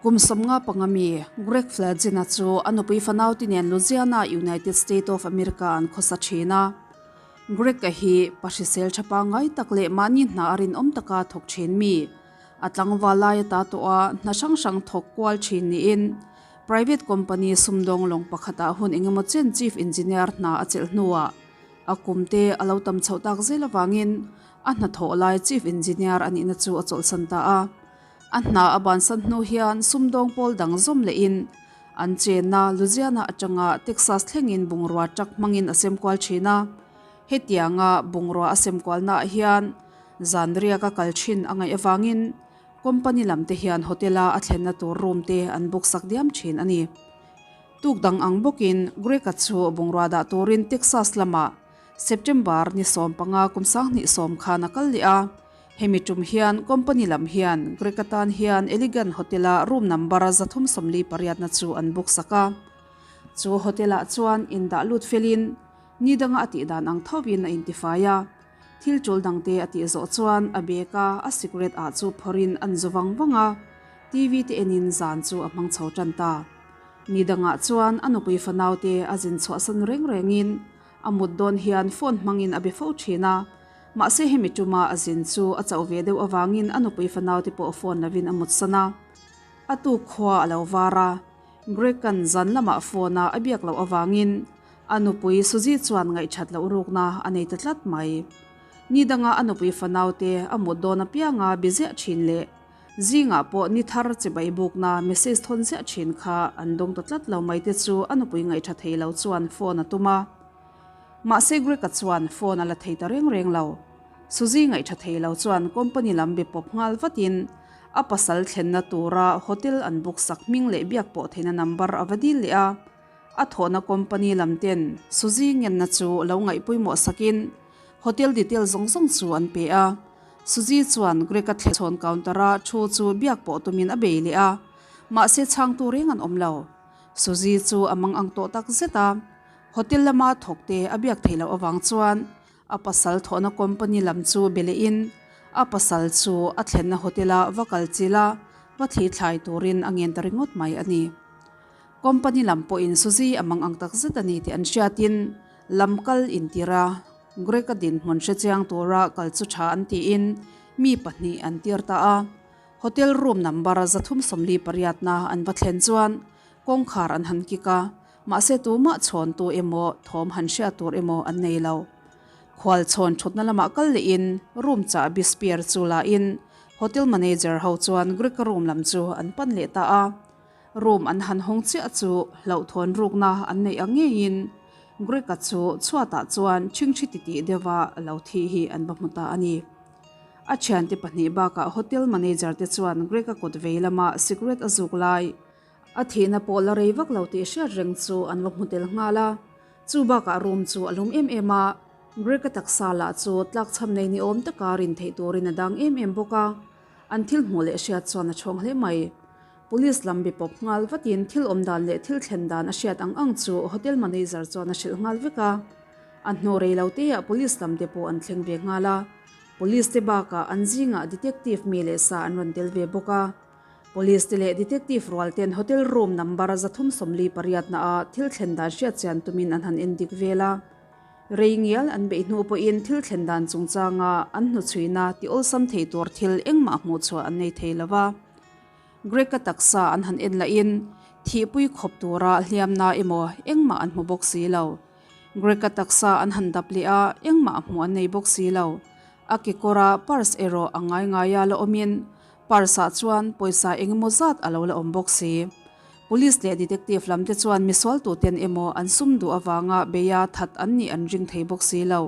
Kum 55 mi Greg Flagin-a chu a nupui fanauti nen Louisiana, United State of America an khawsa thin a. Greg-a hi pa hrisel tha pangngai tak leh mahni hna a rinawm taka thawk thin mi, a tlangval lai ata tawh a hna hrang hrang thawk kual thin niin private company sumdawng lawng pakhatah hun engemaw chen chief engineer hna a chelh hnuah a kumte a lo tam chhoh tak zel avangin a hnathawh lai chief engineer a nihna chu a chawlhsan ta a. A hna a bansan hnu hian sumdawng pawl dang zawm lehin an chenna Louisiana atanga Texas thlengin bungrua truck hmangin a sem kual thin a. Hetianga bungrua a sem kualnaah hian zan riak a kal thin a ngaih avangin company lam te hian hotel-a a thlenna tur room te an book sak diam thin a ni. Tuk dang ang bawkin Greg-a chu bungrua dah turin Texas lamah September ni 15 kum 2010 khan a kal leh a. Hemi tum hian company lam hian Greg atan hian Elegant Hotel-a room number 348 na chu an book sak a. Chu hotel-ah chuan indah lut felin ni danga a tih dan ang thovin a intifai a. Thil tul dangte a tih zawh chuan a bag-a a cigarette ah chu phawrhin an zu vang vang a, TV te enin zan chu a hmang chho tan ta. Ni dangah chuan a nupui fanaute a zin chhuahsan reng rengin a mut dawn hian phone hmangin a be fo thin a. Mahse hemi tuma a zin chu a chauh ve deuh avangin a nupui fanaute pawh phone lovin a mutsan a. A tuk khua a lo var a, Greg-a'n zan lamah phone a a biak loh avangin a nupui Suzy chuan ngaihthat loh rukna a nei ta tlat mai. Ni danga a nupui fanaute a mut dawn apianga be ziah thin leh zingah pawh ni thar chibai bukna message thawn ziah thin kha an dawng ta tlat lo mai te chu a nupui ngaihtha thei lo chuan phone a tum a. Mahse Greg-a chuan phone a la thei ta reng reng lo. Suzy ngaihṭha thei lo chuan company lam be pawp nghal vatin a pasal thlenna tura hotel an book sak hming leh biak pawh theihna number a va dil leh a. A thawhna company lam ten Suzy ngenna chu lo ngaihpawimawh sakin hotel detail zawng zawng chu an pe a. Suzy chuan Greg-a thlechhawn counter-a thu chu biak pawh tumin a bei leh a, mahse chhangtu reng an awm lo. Suzy chu a mang ang tawh tak zet a. Hotel lama thawkte a biak theih loh avang chuan a pasal thawhna company lam chu be lehin a pasal chu a thlenna hotel-a va kal chil a, va thli thlai turin a ngen ta ringawt mai a ni. Company lam pawhin Suzy a mang ang tak zet a ni tih an hriatin lam kal intir a, Greg-a dinhmun hre chiang tura kal chu tha an tiin mi pahnih an tir ta a. Hotel room number 348 na an va thlen chuan kawngkhar an han kik a, Mahse tumah chhawn tu emaw thawm han hriat tur emaw an nei lo. Khual chhawn thutna lamah kal lehin room chahbi spare chu la in hotel manager ho chuan Greg-a room lam chu an pan leh ta a. Room an han hawng chiah chu hlauhthawn rukna an neih ang ngeiin Greg-a chu chhuatah chuan ṭhingṭhi titih deuha lo thih hi an va hmu ta a ni. A thiante pahnih bakah hotel manager te chuan Greg-a kut vei lama cigarette a zuk lai A thihna pawh la rei vak lo tih hriat reng chu an va hmu tel nghal a. Chu bakah room chu a lum em em a, Greg-a taksa lah chu tlakchham nei ni awm taka rin theih turin a dang em em bawk a. An thil hmuh leh hriat chuan a chhawng hle mai. Police lam be pawp nghal vatin thil awm dan leh thil thlen dan a hriat ang ang chu hotel manager chuan a hrilh nghal vek a. A hnu rei lo teah police lam te pawh an thleng ve nghal a. Police te bakah an zingah detective mi leh sa an rawn tel ve bawk a. Police te leh detective rual ten hotel room number 348 na ah thil thlen dan hriat chian tumin an han en dik vel a. Rei ngial an beih hnu pawhin thil thlen dan chungchanga an hnuchhuina ti awlsam thei tur thil engmah hmuh chhuah an nei thei lo va. Greg-a taksa an han en lahin thihpui khawp tura hliamna emaw engmah an hmu bawk si lo. Greg-a taksa an han dap leh a, engmah hmuh an nei bawk si lo. A kekawra purse erawh a ngai ngaia la awmin Purse-ah chuan pawisa eng emaw zat a lo la awm bawk si. Police leh detective lam te chuan misual tuten emaw an sum duh avanga beia that an nih an ring thei bawk si lo.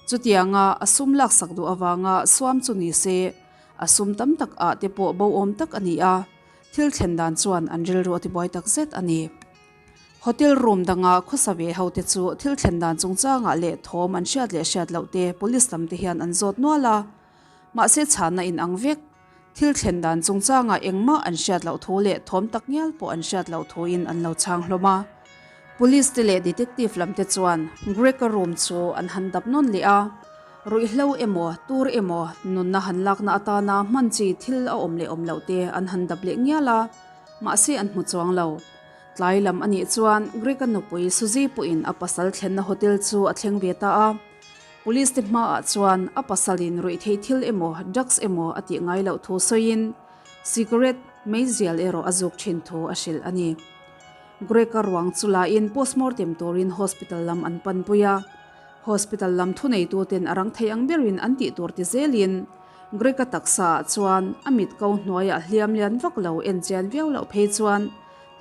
Chutianga a sum laksak duh avanga suam chu ni se, a sum tam tak ah te pawh bo awm tak a ni a, thil thlen dan chuan an rilru a tibuai tak zet a ni. Hotel room danga khawsa ve ho te chu thil thlen dan chungchangah leh thawm an hriat leh hriat loh te police lam te hian an zawt nual a. Mahse chhanna in ang vek. Thil thlen dan chungchangah engmah an hriat loh thu leh thawm tak ngial pawh an hriat loh thuin an lo chhang hlawm a. Police te leh detective lam te chuan Greg-a room chu an han dap nawn leh a. Ruihhlo emaw, tur emaw, nunna han lakna atana hman chi thil a awm leh awm loh te an han dap leh ngial a. Mahse an hmu chuang lo. Tlai lam a nih chuan Greg-a nupui Suzy pawhin a pasal thlenna hotel chu a thleng ve ta a. Police te hmaah chuan a pasalin ruihtheih thil emaw drugs emaw a tih ngai loh thu sawiin cigarette meizial erawh a zuk thin thu a hrilh a ni. Greg-a ruang chu lain postmortem turin hospital lam an panpui a. Hospital lam thuneituten a rang thei ang berin an tih tur ti zelin Greg-a taksaah chuan a mit ko hnuaiah hliam lian vak lo en chian viau loh phei chuan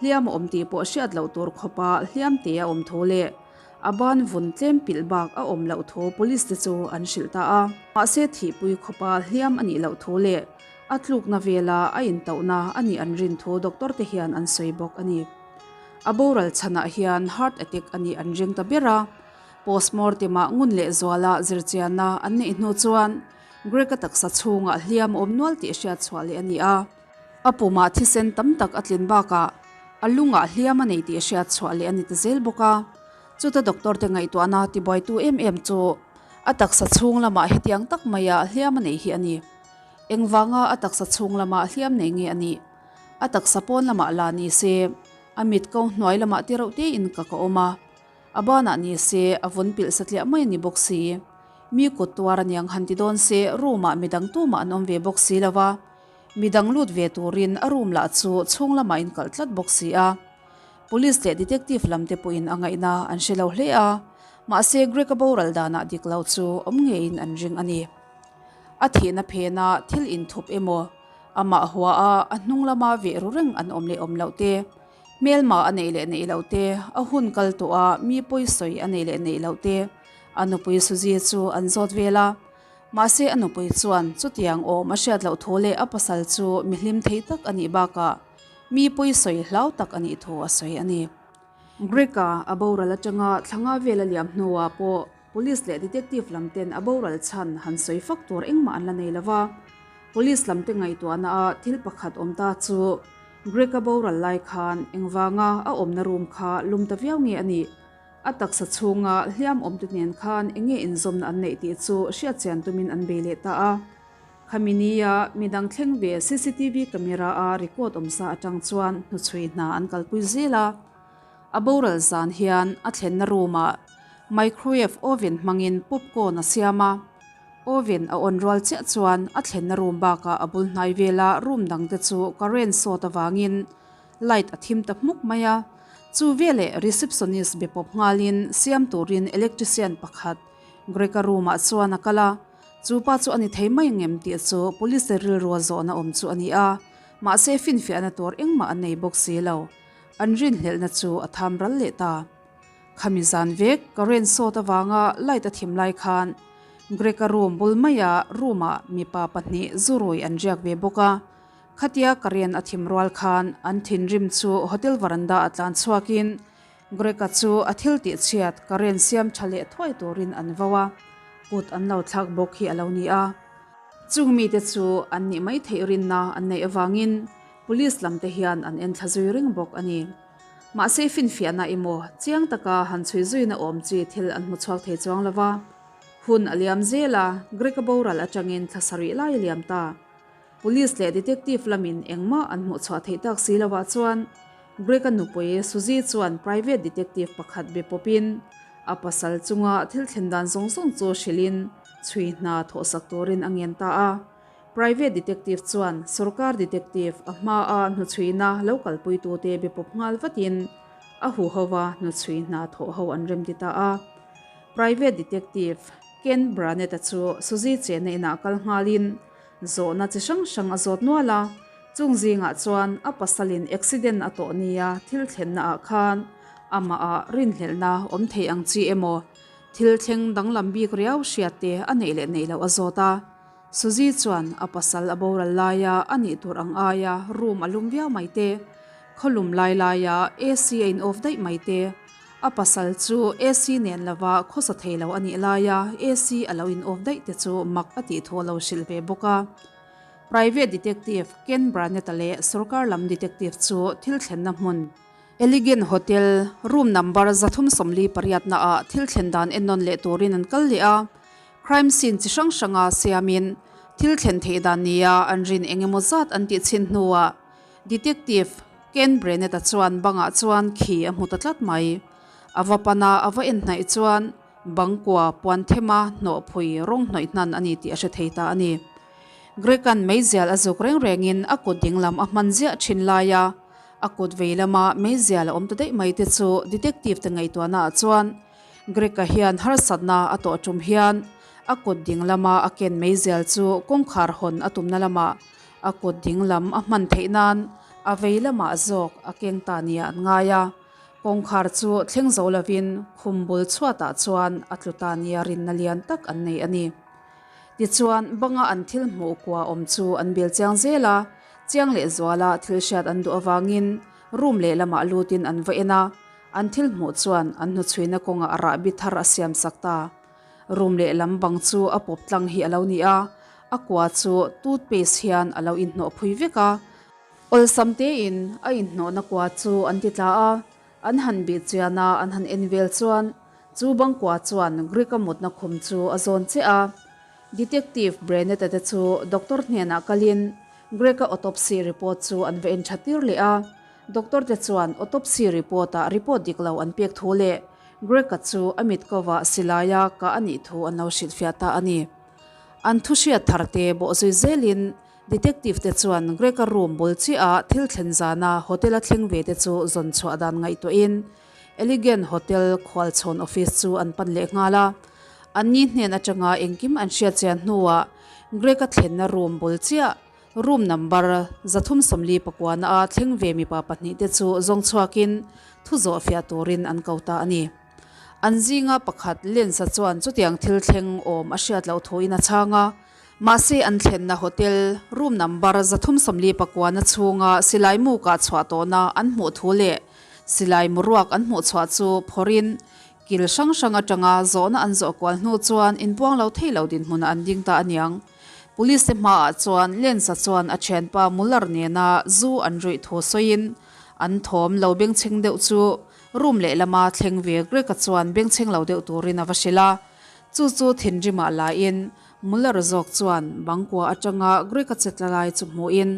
hliam a awm tih pawh hriat loh tur khawpa hliam te a awm thu leh a ban vun tlem pilh bak a awm loh thu police te chu an hrilh ta a. Mahse thihpui khawpa hliam a nih loh thu leh a tlukna vela a intauhna a nih an rin thu doctor te hian an sawi bawk a ni. A boral chhanah hian heart attack a nih an ring ta ber a, postmortem-ah ngun leh zuala zirchianna an neih hnu chuan Greg-a taksa chhungah hliam a awm nual tih hriat chhuah leh a ni a. A pumah thisen tam tak a tlin bakah a lungah hliam a nei tih hriat chhuah leh a ni ta zel bawk a. Chuta doctor te ngaihtuahna tibuaitu em em chu a taksa chhung lamah hetiang tak maia hliam a nei hi a ni. Engvanga a taksa chhung lamah hliam nei nge a nih? A taksa pawn lamah la ni se, a mit ko hnuai lamah ti reuh tein ka ka awm a. A banah ni se, a vun pilh satliah mai a ni bawk si. Mi kut tuar aniang han ti dawn se, room ah midang tumah an awm ve bawk si lo va. Midang lut ve turin a room lah chu chhung lamah in kalh tlat bawk si a. Police leh detective lam te pawhin a ngaihna an hre lo hle a, mahse Greg-a boral danah dik lo chu awm ngeiin an ring a ni. A thihna phena thil inthup emaw, amah hua a a hnung lama veh ru reng an awm leh awm loh te, hmelma a neih leh neih loh te, a hun kal tawh a mi pawi sawi a neih leh neih loh te, a nupui Suzy chu an zawt vel a. Mahse a nupui chuan chutiang awm a hriat loh thu leh a pasal chu mi hlim thei tak a nih bakah mi pawi sawi hlau tak a nih thu a sawi a ni. Greg-a a boral atanga thlanga vel a liam hnuah pawh Police leh Detective lam ten a boral chhan han sawi fak tur engmah an la nei lo va. Police lam te ngaihtuahna a thil pakhat awm ta chu Greg-a boral lai khan engvanga a awmna room kha lum ta viau nge a nih? A taksa chhunga hliam awmte nen khan eng nge inzawmna an neih tih chu hriatchian tumin an bei leh ta a. Khami nia midang thleng ve cctv camera a record awmsa atang chuan hnuchhui hna an kalpui zel a. A boral zan hian a thlenna room ah microwave oven hmangin popcorn a siam a. Oven a on rual chiah chuan a thlenna room bakah a bul hnai vela room dangte chu current sawt avangin Light a thim ta hmuk mai a, chu veleh receptionist be pawp nghalin siam turin electrician pakhat Greg-a room ah chuan a kal a, chu pa chu a ni thei mai ngem tih chu police rilrua zawhna awm chu a ni a, mahse finfiahna tur engmah an nei bawk si lo, an rinhlelhna chu a tham ral leh ta. Khami zan vek ka rain sawt avanga light a thim lai khan Greg-a room bul maia room ah mipa pahnih zurui an riak ve bawk a, Khatia ka rian a thim rual khan an thinrim chu hotel veranda a tlan chhuakin Greg-a chu a thil tih chhiat ka rian siam tha leh thuai turin an vo a, kut an lo thlak bawk hi a lo ni a. Chung mite chu an nih mai theih rinna an neih avangin police lam te hian an en thla zui reng bawk a ni. Mahse finfiahna emaw chiang taka han chhui zuina awm chi thil an hmu chhuak thei chuang lo va. Hun a liam zel a, Greg-a boral atangin thla sarih lai a liam ta. Police leh detective lamin engmah an hmuh chhuah theih tak si lovah chuan Greg-a nupui Suzy chuan private detective pakhat be pawpin a pasal chunga thil thlen dan zawng zawng chu hrilhin chhui hna thawhsak turin a ngen ta a. Private detective chuan sorkar detective a hmaa hnuchhuina lo kalpuitute be pawp nghal vatin a huhova hnuchhui hna thawh ho an remti ta a. Private detective Ken Branett-a chu Suzy chenna inah kal nghalin Zawhna chi hrang hrang a zawt nual a, chung zingah chuan a pasalin accident a tawh nia thil thlenna ah khan amah ah rinhlelhna awm thei ang chi emaw thil thleng danglam bik riau hriat te a neih leh neih loh a zawt a. Suzy chuan a pasal a boral laia a nih tur ang aia room a lum viau mai te, khawlum lai laia AC a in off daih mai te, A pasal chu AC nen lova khawsa thei lo a nih laia AC a lo in off daih te chu mak a tih thu a lo hrilh ve bawk a. Private Detective Ken Branett-a leh sorkar lam detective chu thil thlenna hmun, Elegant Hotel, room number 348 naah thil thlen dan ennawn leh turin an kal leh a. Crime scene chi hrang hranga siamin thil thlen theih dan nia an rin engemaw zat an tih chhin hnuah Detective. Ken Brenett-a chuan bangah chuan khi a hmu ta tlat mai. A va pana a va en hnaih chuan bang kua puan thema hnawh phui rawng hnawih hnan a ni tih a hre thei ta a ni. Greg-a'n meizial a zuk reng rengin a kut dinglam a hman ziah thin laia a kut vei lama meizial a awm ta daih mai te chu detective te ngaihtuahna ah chuan Greg-a hian harsatna a tawh tum hian a kut dinglama a ken meizial chu kawngkhar hawn a tumna lamah a kut dinglam a hman theih nan a vei lamah zawk a keng ta nia an ngai a. Kawngkhar chu thleng zo lovin khum bul chhuatah chuan a tlu ta nia rinna lian tak an nei a ni. Tichuan banga an thil hmuh kua awm chu an bel chiang zel a, chiang leh zuala thil hriat an duh avangin room lehlamah lutin an va en a, an thil hmuh chuan an hnuchhuina kawngah rahbi thar a siam sak ta. Room lehlam bang chu a pawp tlang hi a lo ni a, a kua chu toothpaste hian a lo inhnawh phui vek a. Awlsam tein a inhnawhna kua chu an ti tla a, an han bih chian a, an han en vel chuan chu bang kua chuan Greek-a mutna khum chu a zawn chiah a. Detective Brenett-a te chu doctor hnenah kalin Greg-a autopsy report chu an va en tha tir leh a. Doctor te chuan autopsy report-ah report dik lo an pek thu leh Greg-a chu a mit kovah silaia kah a nih thu an lo hrilhfiah ta a ni. An thu hriat thar te bawh zui zelin Detective te chuan Greg-a room bul chiah a thil thlen zana hotel a thleng ve te chu zawn chhuah dan ngaihtuahin Elegant Hotel khualchhawn office chu an pan leh nghal a. An ni hnen atanga engkim an hriat chian hnuah Greg-a thlenna room bul chiah room number 349 a thleng ve mipa pahnihte chu zawng chhuakin thu zawh fiah turin an ko ta a ni. An zinga pakhat Lens-a chuan chutiang thil thleng awm a hriat loh thuin a chhang a. Mahse an thlenna hotel room number 349 chhunga silai mu kah chhuah tawhna an hmuh thu leh silai mu ruak an hmuh chhuah chu phawrhin kil hrang hrang atanga zawhna an zawh kual hnu chuan inpuang lo thei lo dinhmunah an ding ta aniang. Police te hmaah chuan Lens-a chuan a thianpa Muller nena zu an ruih thu sawiin an thawm lo bengchheng deuh chu room lehlama thleng ve Greg-a chuan bengchheng lo deuh turin a va hrilh a. Chu chu thinrimah laiin Muller zawk chuan bangkua atanga Greek-a che tla lai chu hmuhin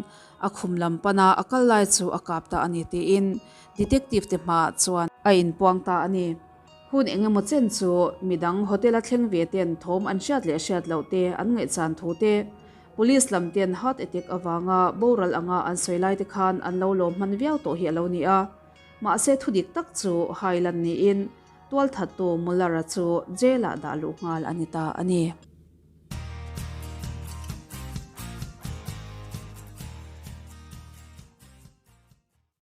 a khum lam pana a kal lai chu a kap ta a ni tiin detective te hmaah chuan a inpuang ta a ni. Hun eng emaw chen chu midang hotel-a thleng ve ten thawm an hriat leh hriat loh te an ngaihchan thu te, police lam ten heart attack avanga boral anga an sawi lai te khan an lo lawm hman viau tawh hi a lo ni a. Mahse thudik tak chu hai lan niin Tualthattu Muller-a chu jail-ah dah luh nghal a ni ta a ni.